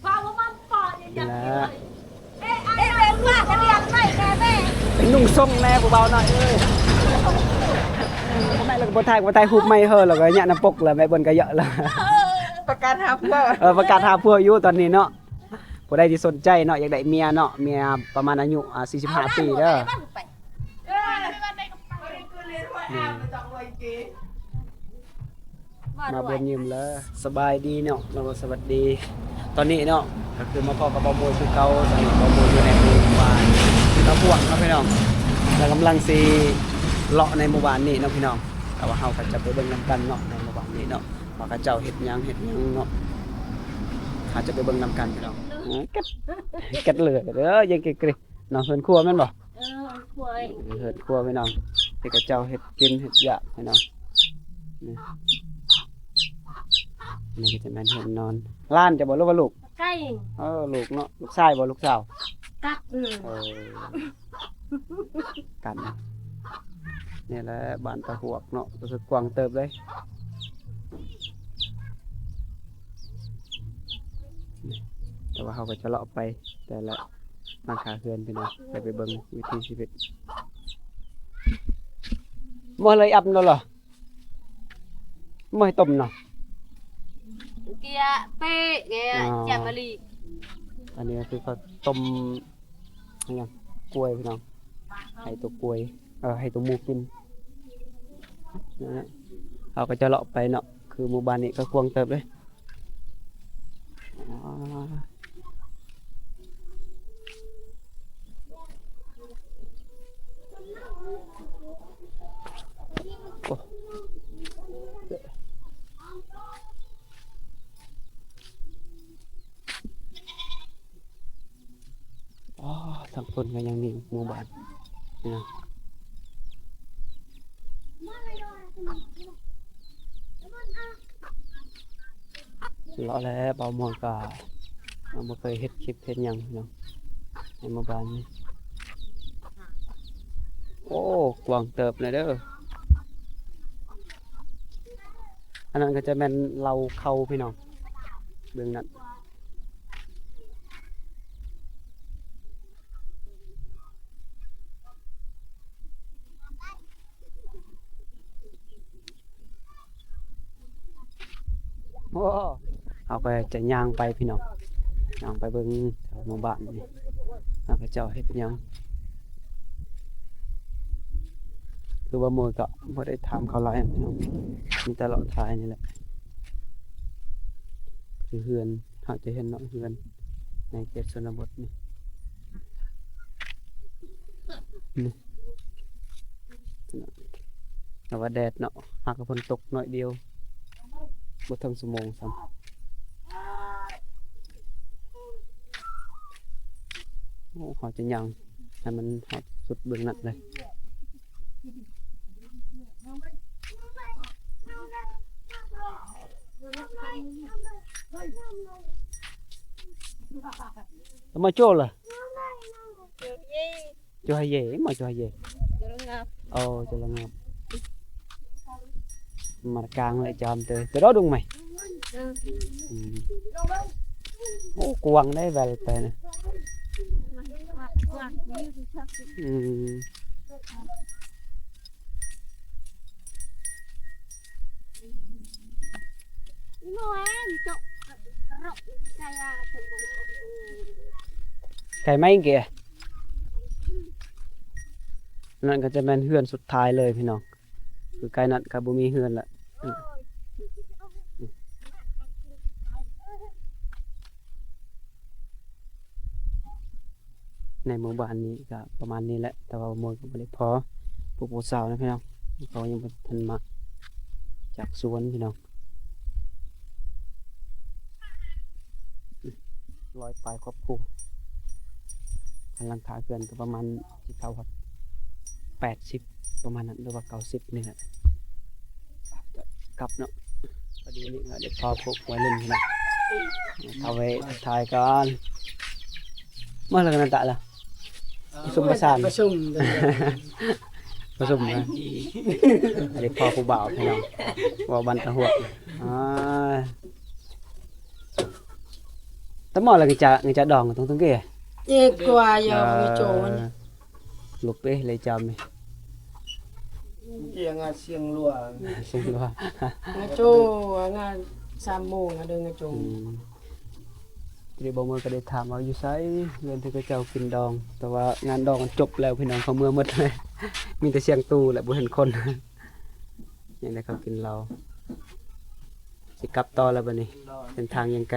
ພາວມາປາດ ນີ້ແຫຼະ ເອະ ເອະ ເອະ ວ່າກະລຽນໄວ້ແດ່ແມ່ ໄປນຸ່ງຊົງແດ່ຜູ້ບ່າວນ້ອຍເອີຍ. ແມ່ລະກະບໍ່ຖ່າຍ ບໍ່ຖ່າຍຮູບໃໝ່ເຮີ ລະກະຍະນຳປົກລະ ແມ່ເບິ່ນກະເຍາະລະ ປະກາດຫາຜົວ ເອີ ປະກາດຫາຜົວຢູ່ຕອນນີ້ເນາະ. ຜູ້ໃດທີ່ສົນໃຈເນາະ ຢາກໄດ້ເມຍເນາະ ເມຍປະມານອາຍຸ ອ່າ ສີ່ສິບຫ້າປີເດີ ມາບວນຍິມເລີຍ. ສະບາຍດີເນາະ ແລ້ວກໍສະຫວັດດີ. ຕອນນີ້ເນາະ ກໍຄືມາພໍ້ກັບບ່າວໂມຍຄືເກົ່າ. ຕອນນີ້ບ່າວໂມຍຢູ່ໃນໝູ່ບ້ານຕາພວງເນາະພີ່ນ້ອງ ແລ້ວກຳລັງຊິເລາະໃນໝູ່ບ້ານນີ້ເນາະພີ່ນ້ອງ. ແຕ່ວ່າເຮົາກໍຈະໄປເບິ່ງນຳກັນເນາະ ໃນໝູ່ບ້ານນີ້ເນາະ ວ່າເຂົາເຈົ້າເຮັດຫຍັງ ເຮັດຫຍັງເນາະ. ເຮົາຈະໄປເບິ່ງນຳກັນພີ່ນ້ອງ. ເອີ ເກັດ ເກັດເລີຍເດີ ຍັງເກັດເກຣະ ເນາະ ເຮືອນຄົວແມ່ນບໍ່? ເອີ ເຮືອນຄົວ ເອີ ເຮືອນຄົວພີ່ນ້ອງ ທີ່ເຂົາເຈົ້າເຮັດກິນເຮັດຢາກພີ່ນ້ອງ. ນີ້ ນີ້ກໍຈະແມ່ນເຮືອນນອນ. ຫຼານເຈົ້າບໍ່ ຫຼືວ່າລູກ? ໄກ່ ເອີ ລູກເນາະ. ລູກຊາຍບໍ່ ລູກສາວ? ກັດ ເອີ ກັນ. ນີ້ແຫຼະບ້ານຕາຫວກເນາະ ກໍຄືກວ້າງເຕີບເລີຍ. ແຕ່ວ່າເຮົາກໍຈະເລາະໄປແຕ່ລະຫຼັງຄາເຮືອນພີ່ນ້ອງ ໄປ ໄປເບິ່ງວິຖີຊີວິດ. ບໍ່ເລີຍອັບໂດນເນາະ ບໍ່ໃຫ້ຕົ້ມເນາະ. ເກຍເປະ ເກຍ ອໍ ຈາມມະລີ. ອັນນີ້ກໍຄືເຂົາຕົ້ມ ຫຍັງ ກ້ວຍພີ່ນ້ອງ ໃຫ້ຕົວກ້ວຍ ເອີ ໃຫ້ຕົວໝູກິນ. ເຮົາກໍຈະເລາະໄປເນາະ ຄືໝູ່ບ້ານນີ້ກໍກວ້າງເຕີບເລີຍ. ໂອ້ ອໍ ທາງພຸ້ນກໍຍັງມີໝູ່ບ້ານນະ. ເລາະແລ້ວ ບ່າວໂມຍກໍຍັງບໍ່ເຄີຍເຮັດຄລິບເຮັດຫຍັງເນາະ ໃນໝູ່ບ້ານນີ້. ໂອ້ ກວ້າງເຕີບເລີຍເດີ. ອັນນັ້ນກໍຈະແມ່ນເລົ້າເຂົ້າພີ່ນ້ອງ ເບື້ອງນັ້ນ. ໂອ້ ເຮົາກໍຈະຍ່າງໄປພີ່ນ້ອງ ຍ່າງໄປເບິ່ງໝູ່ບ້ານນີ້ ວ່າເຂົາເຈົ້າເຮັດຫຍັງ. ຄືວ່າໂມຍກໍບໍ່ໄດ້ຖາມເຂົາຫຼາຍພີ່ນ້ອງ ມີແຕ່ເລາະຖ່າຍນີ້ແຫຼະ. ຄືເຮືອນ ເຮົາຈະເຫັນເນາະ ເຮືອນໃນເຂດຊົນນະບົດນີ້ ນີ້ ແຕ່ວ່າແດດເນາະ ຫາກະຝົນຕົກໜ້ອຍດຽວ ບໍ່ເຖິງຊົ່ວໂມງຊ້ຳ. ໂອ້ ເຮົາຈະຍ່າງໃຫ້ມັນຮອດສຸດເບື້ອງນັ້ນເລີຍ. ມາໂຈລະ ໂຈຮະເຢ ມາໂຈຮະເຢ ໂອ້ ໂຈລະງາບ ມາກາງເລີຍຈອມເຕີ ເຕີດອກດຸງໄໝ ອືມ ໂອ້ ກວ້າງໄດ໋ ແວ່ນໄປນະ ອືມ. ໄກໄໝເກ? ນັ້ນກໍຈະແມ່ນເຮືອນສຸດທ້າຍເລີຍພີ່ນ້ອງ ຄືໃກ້ນັ້ນກໍບໍ່ມີເຮືອນລະ. ໃນໝູ່ບ້ານນີ້ກໍປະມານນີ້ແຫຼະ ແຕ່ວ່າບໍ່ ກໍບໍ່ໄດ້ພໍຜູ້ ຜູ້ສາວນະພີ່ນ້ອງ ເຂົາຍັງບໍ່ທັນມາຈາກສວນພີ່ນ້ອງ. ຮ້ອຍປາຍຄອບຄົວ ຄັນຫຼັງຄາເຮືອນກໍປະມານຊິເທົ່າຮອດແປດສິບ ປະມານນັ້ນ ຫຼືວ່າເກົ້າສິບນີ້ແຫຼະ. ກັບເນາະ ພໍດີນີ້ກໍໄດ້ພໍພວກໄວລຸ້ນເນາະ ເຂົ້າໄປທັກທາຍກັນ. ມາແລ້ວກໍນັນຕະລະ ປະຊຸມປະສານ ປະຊຸມ. ປະຊຸມນະ. ອັນນີ້ພໍ່ຜູ້ບ່າວພີ່ນ້ອງ ເວົ້າບ້ານຕາຫວກ. ອາ ຕະໝໍລະງະຈະ ງະຈະດອງຕົງເກ ເອກວ່າຢາວງະໂຈນ ລຸບເອເລຈາມນີ້ ເກງາຊຽງຫຼວງ ຊຽງຫຼວງ ງະໂຈ ງາສາມໂມງ ອາ ເດີງະໂຈ. ອືມ ທີ່ໄດ້ບໍ່ເມືອກໍໄດ້ຖາມວ່າຢູ່ໃສ ເຮືອນທີ່ເຂົາເຈົ້າກິນດອງ ແຕ່ວ່າງານດອງມັນຈົບແລ້ວພີ່ນ້ອງ ເຂົາເມືອໝົດ ມີແຕ່ສຽງຕູ້ແຫຼະ ບໍ່ເຫັນຄົນ ຍັງໄດ້ເຂົາກິນເຫຼົ້າ ຊິກັບຕໍ່ແລ້ວບັດນີ້ ເສັ້ນທາງຍັງໄກ.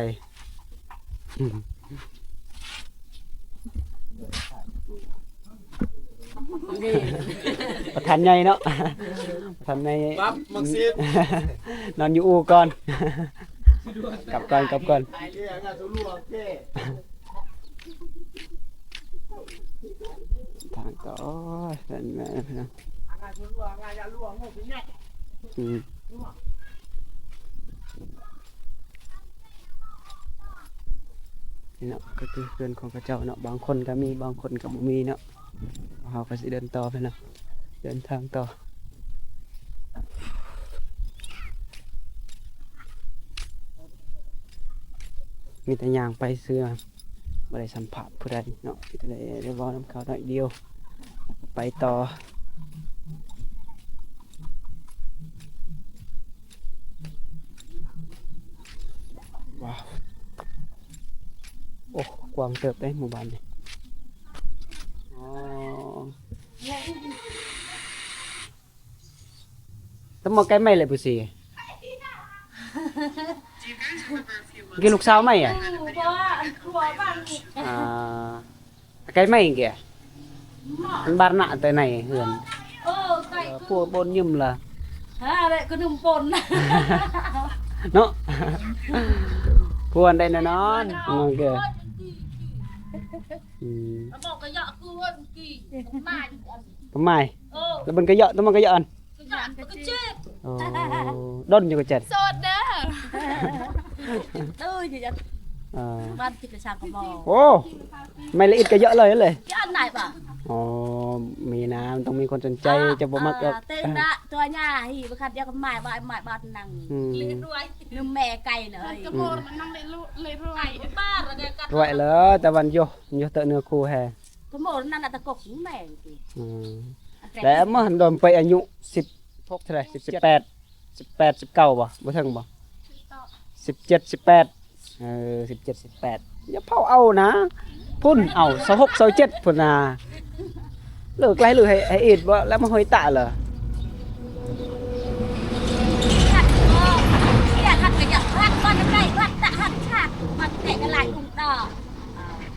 ປະທານໃຫຍ່ເນາະ ປະທານໃຫຍ່ ປັບ ມັກຊີດ ນອນຢູ່ອູ່ກ່ອນ ກັບກ່ອນ ກັບກ່ອນ. ທາງກໍ ໂອ້ຍ ເປັນແມ່ພີ່ນ້ອງ ອືມ. ນີ້ເນາະ ກໍຄືເຮືອນຂອງເຂົາເຈົ້າເນາະ ບາງຄົນກໍມີ ບາງຄົນກໍບໍ່ມີເນາະ. ເຮົາກໍຊິເດີນຕໍ່ໄປເນາະ ເດີນທາງຕໍ່ ມີແຕ່ຍ່າງໄປຊື່ ບໍ່ໄດ້ສຳພາດຜູ້ໃດເນາະ ມີແຕ່ໄດ້ ໄດ້ເວົ້ານຳເຂົາໜ້ອຍດຽວ ໄປຕໍ່. ວ້າວ ໂອ້ ກວ້າງເຕີບເດ້ໝູ່ບ້ານນີ້. ອໍ ຕະໝໍໄກ່ໄໝ້ແຫຼະຜູ້ຊີ ກິນລູກສາວໄໝ້ອະ ອ່າ ໄກ່ໄໝ້ແກ ມັນບາດໜ້າແຕ່ໃນເຮືອນ ເອີ ໄກ່ ເອີ ພວກບ່ອນຍືມລະ ຫາແຫຼະກະໜຸ່ມປົນ ເນາະ ພວນໄດ້ແນ່ນອນ ນ້ອງແກ ອືມ ປະມາຍ ປະມາຍ ເອີ ແລ້ວມັນກະເຍາະ ແຕ່ມັນກະເຍາະອັນ ໂອ້ ດົນຢູ່ກະຈັດ ໂສດເດີ ເອີ ບ້ານຕິດກະຊາກະໝໍ ໂອ້ ໄມ້ລະອິດກະເຍາະເລີຍເລີຍ ເຍາະອັນໃດບະ ອໍ ມີນະ ມັນຕ້ອງມີຄົນສົນໃຈ ອ່າ ຈະບໍ່ມັກດອກ ອ່າ ເຕັງດະ ຕົວຫຍ້າ ຮີ ບໍ່ຄັນດຽວກະໝາຍ ໝາຍ ໝາຍບາດນັ່ງ ອືມ ລືມແມ່ໄກ່ເລີຍ ກະໂມນມັນນັ່ງເລ ເລ ລວຍ ລວຍເລີຍ ແຕ່ວ່າໂຍ ໂຍເຕີເນື້ອຄູ່ແຮ ກະໂມນນັ້ນນະຕະກົກແມ່ ອືມ ແລ້ວມາດອມໄປອາຍຸສິບຫົກເທົ່າໃດ ສິບແປດ ສິບແປດ ສິບເກົ້າບໍ່ ບໍ່ເຖິງບໍ່ ສິບເຈັດ ສິບແປດ ເອີ ສິບເຈັດ ສິບແປດ ຢ່າເຜົາເອົານະ ພຸ້ນເອົາ ຊາວຫົກ ຊາວເຈັດ ພຸ້ນນະ ເລີກໄລຫຼືໃຫ້ ໃຫ້ອີດບໍ່ ແລ້ວມາຫ້ອຍຕະເລີ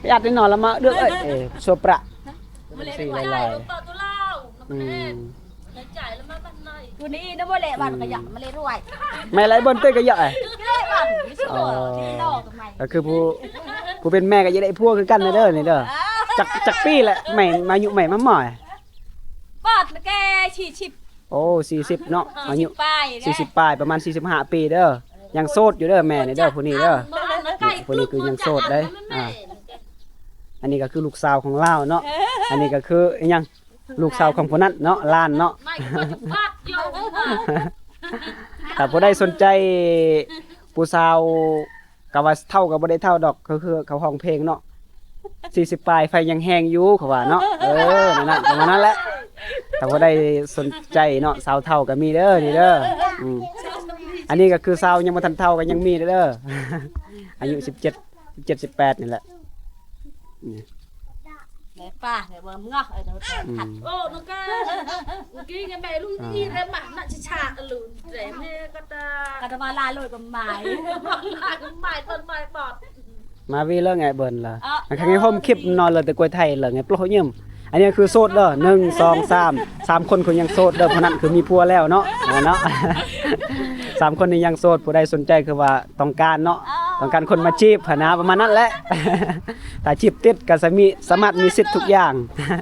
ໄປອັດແນ່ນອນລະມາເລືອກເອີຍ ເອີ ໂຊປະ ມາເລດ ສີ່ ລາຍ ລາຍ ອືມ ໃນໃຈລະມາບັດໃດ ໂຕນີ້ນະບໍ່ແລະ ອືມ ບັດກະຢະມາເລດ ໄມ້ລະເບິ່ນເຕີກະຢະ ເລດບັດ ອໍ ກະຄືຜູ້ ຜູ້ເປັນແມ່ກະຢາກໄດ້ຜົວຄືກັນເດີນີ້ເດີ ຈັກ ຈັກປີລະ ໃໝ່ ມາຍຸໃໝ່ມາໝໍ ບອດແກສີ່ສິບ ໂອ້ ສີ່ສິບເນາະ ອາຍຸສີ່ສິບປາຍ ປະມານສີ່ສິບຫ້າປີເດີ ຍັງໂສດຢູ່ເດີແມ່ນີ້ເດີ ຜູ້ນີ້ເດີ ຜູ້ນີ້ຄືຍັງໂສດເດ້ ອ່າ ອັນນີ້ກະຄືລູກສາວຂອງລາວເນາະ ອັນນີ້ກະຄືອີ່ຫຍັງ ລູກສາວຂອງຜູ້ນັ້ນເນາະ ຫຼານເນາະ ຖ້າຜູ້ໃດສົນໃຈຜູ້ສາວ ກະວ່າເຖົ້າກະບໍ່ໄດ້ເຖົ້າດອກ ກະຄືເຂົາຮ້ອງເພງເນາະ ສີ່ສິບປາຍໄຟຍັງແຮງຢູ່ ເຂົາວ່າເນາະ ເອີ ນັ້ນນະ ປະມານນັ້ນແຫຼະ ຖ້າຜູ້ໃດສົນໃຈເນາະ ສາວເຖົ້າກະມີເດີ ນີ້ເດີ ອືມ ອັນນີ້ກະຄືສາວຍັງບໍ່ທັນເຖົ້າກະຍັງມີເດີ ອາຍຸສິບເຈັດ ສິບເຈັດ ສິບແປດນີ້ແຫຼະ ນີ້ ແມ່ປ້າແມ່ເບິ່ງເງາະ ເອີ ອືມ ໂອ້ ນ້ອງກາ ເມື່ອກີ້ແມ່ລຸງອີແລ້ວມານະ ຊິຊາອະລຸນແຕ່ແມ່ກະຕາ ກະຕະມາລາໂລດກະໝາຍ ລາກະໝາຍຕົ້ນໄມ້ບອດ ມາວີເລີຍໄງເບິ່ນລະ ເອີ ອັນຄັນໃຫ້ໂຮມຄລິບນອນເລີຍແຕ່ກວຍໄທເລີຍໄງ ໂປຣຍຍືມ ອັນນີ້ຄືໂສດເດີ ໜຶ່ງ ສອງ ສາມ ສາມຄົນຄືຍັງໂສດເດີ ຜູ້ນັ້ນຄືມີຜົວແລ້ວເນາະ ເນາະ ສາມຄົນນີ້ຍັງໂສດ ຜູ້ໃດສົນໃຈຄືວ່າ ຕ້ອງການເນາະ ຕ້ອງການຄົນມາຈີບຫັ້ນນະ ປະມານນັ້ນແຫຼະ ຖ້າຈີບຕິດກະສາມີ ສາມາດມີສິດທຸກຢ່າງ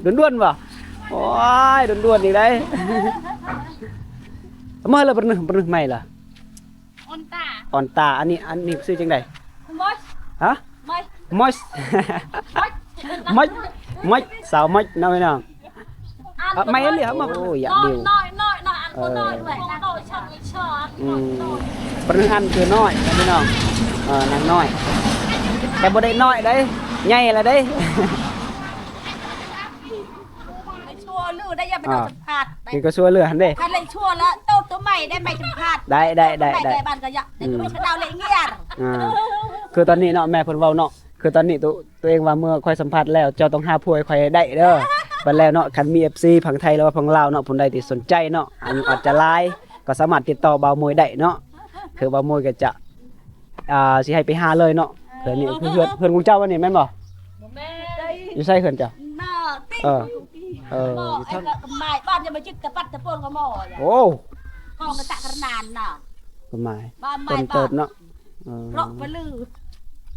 ດ່ວນໆບໍ່ ໂອ້ຍ ດ່ວນໆອີກໄດ໋ ເມື່ອລະ ບໍ່ນຶ ບໍ່ນຶໃໝ່ລະ ອອນຕາ ອອນຕາ ອັນນີ້ ອັນນີ້ຊື່ຈັ່ງໃດ ມອຍ ຮະ ມອຍ ມອຍ ມອຍ ມອຍ ສາວມອຍເນາະພີ່ນ້ອງ ອ ເອີ ໄມ້ອັນດຽວມາ ໂອ້ ຢາກດິວ ນ້ອຍໆໆ ນ້ອຍ ອັນ ເອີ ນ້ອຍ ນ້ອຍ ນ້ອຍ ນ້ອຍ ນ້ອຍ ອືມ ປະໜຶ່ງອັນຄືນ້ອຍ ພີ່ນ້ອງ ເອີ ນາງນ້ອຍ ແຕ່ບໍ່ໄດ້ນ້ອຍເດ້ ໃຫຍ່ແລ້ວເດ້ ໄປຊົ່ວລືໄດ້ ຢ່າໄປ ອ່າ ສຳພາດໄດ້ ນີ້ກໍຊົ່ວລືຫັ້ນເດ້ ຄັນໄດ້ຊົ່ວແລ້ວ ໂຕ ໂຕໃໝ່ໄດ້ໄປສຳພາດ ໄດ້ ໄດ້ ໄດ້ ໄດ້ ໄດ້ ບ້ານກໍຢາກ ອືມ ໄດ້ໄປຊະດາວເລງຽ ອ່າ ຄືຕອນນີ້ເນາະ ແມ່ເພິ່ນເວົ້າເນາະ ຄືຕອນນີ້ໂຕ ຕົວເອງວ່າເມື່ອຂ້ອຍສຳພາດແລ້ວ ເຈົ້າຕ້ອງຫາຜົວໃຫ້ຂ້ອຍໃຫ້ໄດ້ເດີ ບັດແລ້ວເນາະ ຄັນມີເອັຟຊີຝັ່ງໄທ ຫຼືວ່າຝັ່ງລາວເນາະ ຜູ້ໃດທີ່ສົນໃຈເນາະ ອາຍຸອາດຈະຫຼາຍ ກໍສາມາດຕິດຕໍ່ບ່າວໂມຍໄດ້ເນາະ ຄືບ່າວໂມຍກໍຈະ ອ່າ ຊິໃຫ້ໄປຫາເລີຍເນາະ ເອີ ເຮືອນນີ້ຄືເຮືອນ ເຮືອນຂອງເຈົ້າອັນນີ້ແມ່ນບໍ່? ບໍ່ແມ່ນ ຢູ່ໃສເຮືອນເຈົ້າ? ໜ້າຕິ ເອີ ຢູ່ທີ່ ເອີ ຢູ່ທາງ ໄມ້ບ້ານຈະມາຈິດຕະປັດຕະໂປນກໍໝໍ ໂອ້ ກອງກະຕະກະນານນະ ກໍໝາຍ ບ້ານໃໝ່ ຄົນເຕີບເນາະ ເອີ ເລາະໄປລື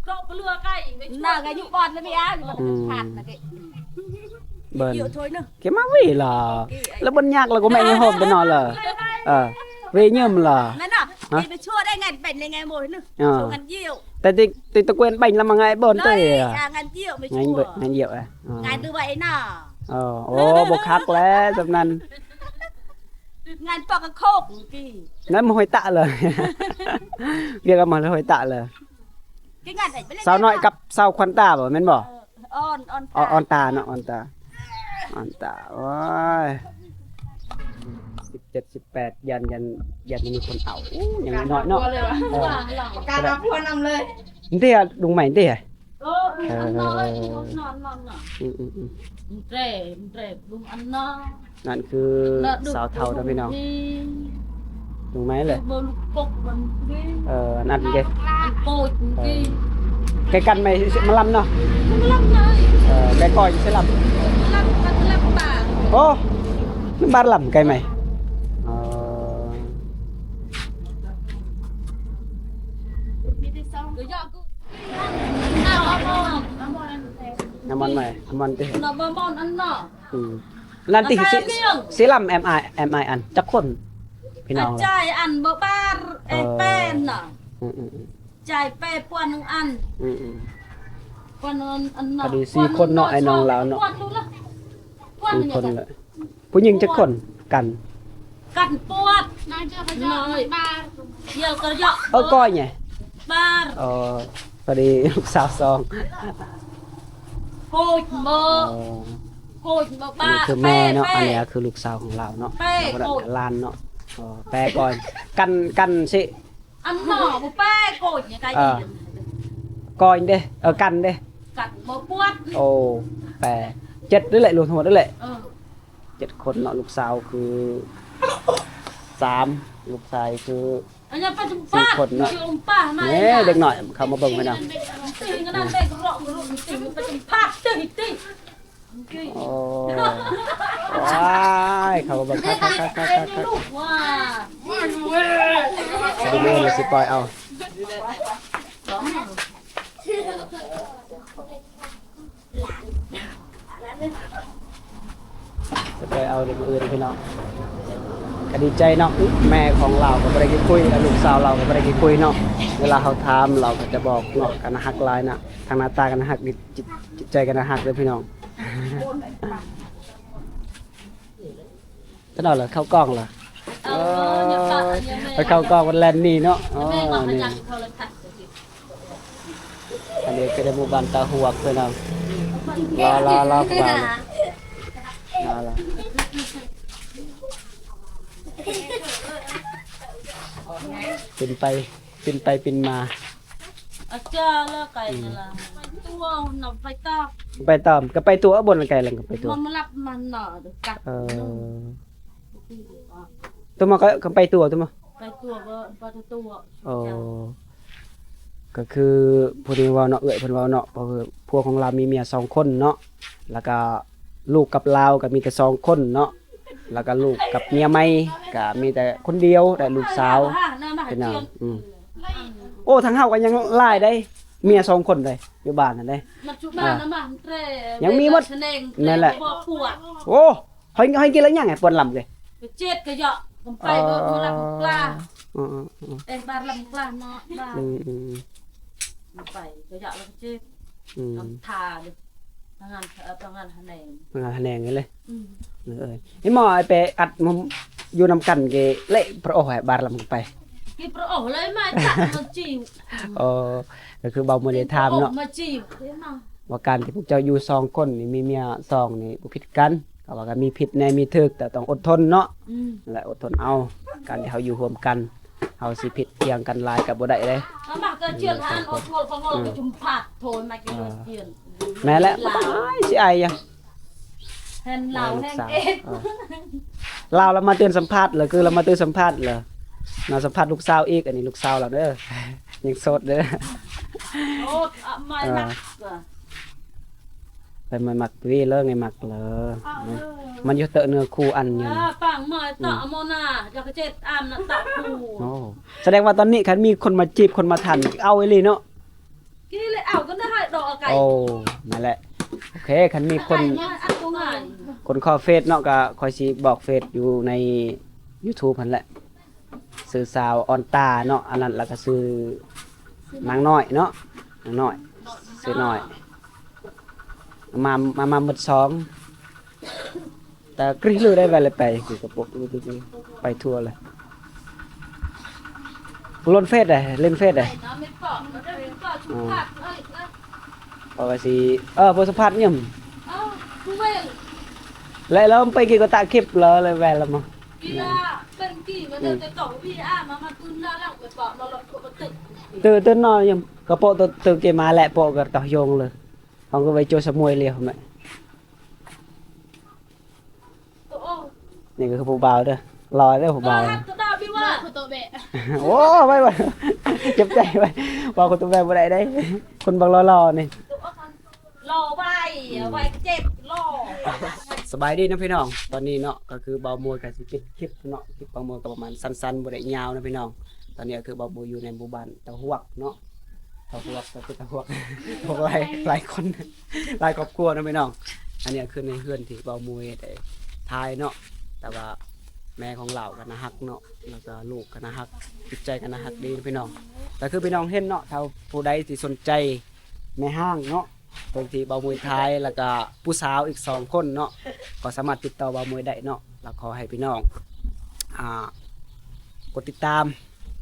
ເລາະໄປລືໄກ ໜ້າກໍຢູ່ບ່ອນລະເມຍ ຢູ່ບ້ານ ອືມ ຜ່ານນະເກ ເບິ່ງ ເຍອະຖ້ວຍໜຶ່ງ ເກມາເວລາ ລະເບິ່ງຍາກລະກໍແມ່ນໃນຫ້ອງໄປນອນລະ ເອີ ເວຍືມລະ ແມ່ນນະ ຮະ ໄປຊົ່ວໄດ້ງານເປັນໄດ້ງານໂມຍໜຶ່ງ ເອີ ຊ່ວຍກັນຢ້ຽວ ແຕ່ຕິ ຕິຕະເກວນເປັນລະມາງາຍເບິ່ງເຕີ ງານຢ້ຽວໄປ ງານ ຊ່ວຍ ງານຢ້ຽວ ເອີ ງານດືໄວ້ນະ ເອີ ໂອ້ ບໍ່ຄັກແລ້ວສ່ຳນັ້ນ ງານປອກກະໂຄກກີ້ ນັ້ນມາຫ້ອຍຕະເລີຍ ວຽກກັນມາຫ້ອຍຕະເລີຍ ສາວນ້ອຍກັບສາວຂວັນຕາບໍ່ ແມ່ນບໍ່? ເອີ ອອນ ອອນຕາ ອອນຕາເນາະ ອອນຕາ ອອນຕາ ໂອ້ຍ ສິບເຈັດ ສິບແປດ ຢ້ານ ຢ້ານ ຢ້ານບໍ່ມີຄົນເອົາ ໂອ້ ຍັງນ້ອຍເນາະ ເອີ ປະກາດຫາຜົວນຳເລີຍ ເດ້ ລຸງໃໝ່ເດ້ ເອີ ເອີ ອືມໆໆ ແຕຣ ແຕຣ ລຸງອັນນະ ນັ້ນຄືສາວເຖົ້າເນາະພີ່ນ້ອງ ລຸງໃໝ່ເລີຍ ເອີ ນັ້ນເດ້ ໄກ່ກັນໃໝ່ມາລຳເນາະ ມາລຳເລີຍ ເອີ ໄກ່ກ່ອຍຊິລຳ ມາລຳ ມາລຳປ່າ ໂອ້ ມັນບາດລຳໄກ່ໃໝ່ ເອີ ມີແຕ່ສອງ ອາມອນໃໝ່ ອາມອນຕິ ອາມອນອັນເນາະ ອືມ ນັ້ນຕິ ຊິລຳແອມໄອ ແອມໄອອັນ ຈັກຄົນ ພີ່ນ້ອງ ອາຈາຍອັນບໍ່ບາດ ເອີ ເອແປນນະ ອືມໆ ຈາຍແປປວນໜຶ່ງອັນ ອືມໆ ປວນອັນ ອັນນະ ພໍດີສີ່ຄົນເນາະ ອ້າຍນ້ອງລາວເນາະ ປວນດູລະ ປວນ ສີ່ຄົນເລີຍ ຜູ້ຍິງຈັກຄົນກັນ ກັນປວດ ນ້ອຍ ດຽວກໍເຍາະ ເອີ ກ້ອຍໄງ ບາດ ເອີ ພໍດີລູກສາວສອງ ໂກດບໍ່ ເອີ ໂກດບໍ່ ອັນນີ້ຄືແມ່ເນາະ ແປ ອັນນີ້ຄືລູກສາວຂອງລາວເນາະ ແປ ແລ້ວກໍ ໂກດ ຫຼານເນາະ ເອີ ແປກ່ອນ ກັນ ກັນຊິ ອັນໜໍບໍ່ແປໂກດຍັງໄກ ເອີ ກ່ອຍເດ້ ເອີ ກັນເດ້ ກັນບໍ່ປວດ ໂອ້ ແປ ເຈັດນີ້ແຫຼະ ລວມທັງໝົດນີ້ແຫຼະ ເອີ ເຈັດຄົນເນາະ ລູກສາວຄືສາມ ລູກຊາຍຄືສີ່ຄົນເນາະ ນີ້ເດັກນ້ອຍເຂົ້າມາເບິ່ງພີ່ນ້ອງ ໂອ້ ວ້າຍ ເຂົາກໍເບິ່ງຄັກໆໆໆໆ ຊິໄປເອົາ ຊິໄປເອົາມື້ອື່ນພີ່ນ້ອງ ກໍດີໃຈເນາະ ແມ່ຂອງລາວກໍບໍ່ໄດ້ຂີ້ຄຸຍ ແລະ ລູກສາວລາວກໍບໍ່ໄດ້ຂີ້ຄຸຍເນາະ ເວລາເຮົາຖາມລາວກໍຈະບອກເນາະ ກໍໜ້າຮັກຫຼາຍນະ ທັງໜ້າຕາກໍໜ້າຮັກ ຈິດ ຈິດໃຈກໍໜ້າຮັກເດີພີ່ນ້ອງ. ຕະໜອດລະເຂົ້າກ້ອງລະ ເອີ ເອີ ໄປເຂົ້າກ້ອງມັນແລ່ນໜີເນາະ ເອີ ນີ້ ອັນນີ້ກໍໄດ້ໝູ່ບ້ານຕາຫວກເພິ່ນເອົາ ລອ ລອ ລອ ລອ ລອ ປິ່ນໄປ ປິ່ນໄປປິ່ນມາ ອາຈາລະໄກລະ ໄປຕົວນຳໄປຕາມ ໄປຕາມ ກໍໄປຕົວ ເອົາ ບ່ອນໄກລະກໍໄປຕົວ ມາລັບມັນນະ ກັດ ເອີ ຕົວມາກໍໄປຕົວ ຕົວມາ ໄປຕົວ ໄປຕົວ ໂອ້ ກໍຄືຜູ້ນີ້ເວົ້າເນາະ ເອື້ອຍເພິ່ນເວົ້າເນາະ ກໍຄືຜົວຂອງລາວມີເມຍສອງຄົນເນາະ ແລ້ວກໍລູກກັບລາວກໍມີແຕ່ສອງຄົນເນາະ ແລ້ວກໍລູກກັບເມຍໃໝ່ກໍມີແຕ່ຄົນດຽວ ແລະ ລູກສາວ ເປັນຫຍັງ ອືມ ໂອ້ ທາງເຮົາກໍຍັງຫຼາຍເດ້ ເມຍສອງຄົນເດ້ ຢູ່ບ້ານຫັ້ນເດ້ ຍັງມີໝົດ ແມ່ນແຫຼະ ໂອ້ ເຮົາ ເຮົາກິນແລ້ວຍັງ ປວນລຳເດ້ ເຈັດກະເຍາະ ໄປເບິ່ງມາລຳກະ ເອີ ເອີ ເອີ ເອີ ເອີ ບ້ານລຳກະເນາະ ບ້ານ ອືມ ໄປກະເຍາະລະເຈັດ ອືມ ທາເດ້ ປະງານ ເອີ ປະງານຫະແນງ ປະງານຫະແນງນີ້ເລີຍ. ອືມ ເອີ ເອີ ນີ້ໝໍໄອ້ໄປອັດ ຢູ່ນຳກັນເກເລະປະໂອແຮະ ບາດລຳໄປ ເກປະໂອເລີຍມາຈັກມາຈີບ. ອໍ ກໍຄືເບົາມື້ໄດ້ຖາມເນາະ ມາຈີບ ວ່າການທີ່ພວກເຈົ້າຢູ່ສອງຄົນນີ້ ມີເມຍສອງນີ້ບໍ່ຜິດກັນ ກໍວ່າກໍມີຜິດແດ່ມີຖືກ ແຕ່ຕ້ອງອົດທົນເນາະ. ອືມ ແລະ ອົດທົນເອົາ ການທີ່ເຮົາຢູ່ຮ່ວມກັນ ເຮົາຊິຜິດຖຽງກັນຫຼາຍກໍບໍ່ໄດ້ເດ້. ແມ່ນແຫຼະ ບໍ່ອາຍ ຊິອາຍຫຍັງ ເຫັນລາວແຮງເອງ ເອີ ລາວລະມາຕື່ນສຳພາດ ລະຄືລະມາຕື່ນສຳພາດ ລະມາສຳພາດລູກສາວອີກ. ອັນນີ້ລູກສາວລາວເດີ ຍັງໂສດເດີ ໂສດ ອະ ໄມ່ມັກ ເອີ ໄປ ໄມ່ມັກ ເວເລີ ໄງມັກເລີ ມັນຢູ່ເຕີເນື້ອຄູ່ອັນຍັງ ເອີ ປາງມາ ອືມ ຕະ ອະໂມນາ ຢາກເຈັດອາມນະຕະຄູ. ໂອ້ ສະແດງວ່າຕອນນີ້ຄັນມີຄົນມາຈີບ ຄົນມາທັນ ເອົາອີ່ຫຼີເນາະ. ກິນເລີຍ ເອົາກັນເດີ ໃຫ້ດອກເອົາໄກ່. ໂອ້ ນັ້ນແຫຼະ ໂອເຄ ຄັນມີຄົນ ອັນຕົວງ່າຍ ຄົນຂໍເຟສເນາະ ກໍຂ້ອຍຊິບອກເຟສຢູ່ໃນຢູທູບຫັ້ນແຫຼະ ຊື່ສາວອອນຕາເນາະ ອັນນັ້ນ ແລ້ວກໍຊື່ນາງນ້ອຍເນາະ ນາງນ້ອຍ ຊື່ນ້ອຍ ມາ ມາ ມາໝົດສອງ. ແຕ່ກຣິດເລີຍໄດ້ ໄປເລີຍ ໄປຄືກະໂປະ ໄປທົ່ວເລີຍ. ລົນເຟສເດ້ ຫຼິ້ນເຟສເດ້. ອໍ ເພາະວ່າຊິ ເອີ ບໍ່ສຳພາດຫຍັງ ແລະ ລາວໄປກິນກະຕະຄລິບ ລາວເລີຍແວ່ນລາວມາ ຕື່ນ ຕື່ນນອນຫຍັງ ກະໂປະ ຕື່ນເກມາແຫຼະ ໂປະກະຕະຍົງເລີຍ ເຮົາກໍໄປໂຈສະໝວຍລຽວແມ່. ນີ້ກໍຄືຜູ້ບ່າວເດີ ຫຼໍ່ເດີຜູ້ບ່າວ. ໂອ້ ໄວ້ ໄວ້ ເຈັບໃຈໄວ້ ເວົ້າຄົນຕົວແບບບໍ່ໄດ້ເດ້ ຄົນບັກຫຼໍ່ໆນີ້ ຫຼໍ່ໄວ້ ອືມ ໄວ້ເຈັບຫຼໍ່. ສະບາຍດີເນາະພີ່ນ້ອງ ຕອນນີ້ເນາະ ກໍຄືເບົາມວຍກໍຊິປິດຄລິບເນາະ ຄລິບເບົາມວຍກໍປະມານສັ້ນໆ ບໍ່ໄດ້ຍາວເນາະພີ່ນ້ອງ. ຕອນນີ້ກໍຄືເບົາມວຍຢູ່ໃນໝູ່ບ້ານຕາຫວກເນາະ ຕາຫວກກໍຄືຕາຫວກ ພວກຫຼາຍ ຫຼາຍຄົນ ຫຼາຍຄອບຄົວເນາະພີ່ນ້ອງ. ອັນນີ້ກໍຄືໃນເຮືອນທີ່ເບົາມວຍໄດ້ຖ່າຍເນາະ ແຕ່ວ່າແມ່ຂອງລາວກໍໜ້າຮັກເນາະ ແລ້ວກໍລູກກໍໜ້າຮັກ ຈິດໃຈກໍໜ້າຮັກດີເນາະພີ່ນ້ອງ. ກໍຄືພີ່ນ້ອງເຫັນເນາະ ຖ້າຜູ້ໃດທີ່ສົນໃຈແມ່ຮ້າງເນາະ ເພິ່ນທີ່ເບົາມວຍຖ່າຍ ແລ້ວກໍຜູ້ສາວອີກສອງຄົນເນາະ ກໍສາມາດຕິດຕໍ່ເບົາມວຍໄດ້ເນາະ. ແລ້ວຂໍໃຫ້ພີ່ນ້ອງ ອ່າ ກົດຕິດຕາມ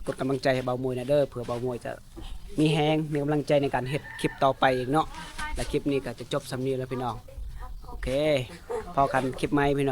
ກົດກຳລັງໃຈໃຫ້ເບົາມວຍແດ່ເດີ ເພື່ອເບົາມວຍຈະມີແຮງ ມີກຳລັງໃຈໃນການເຮັດຄລິບຕໍ່ໄປອີກເນາະ. ແລະ ຄລິບນີ້ກໍຈະຈົບສ່ຳນີ້ແລ້ວພີ່ນ້ອງ. ໂອເຄ ພໍ້ກັນຄລິບໃໝ່ພີ່ນ້ອງ.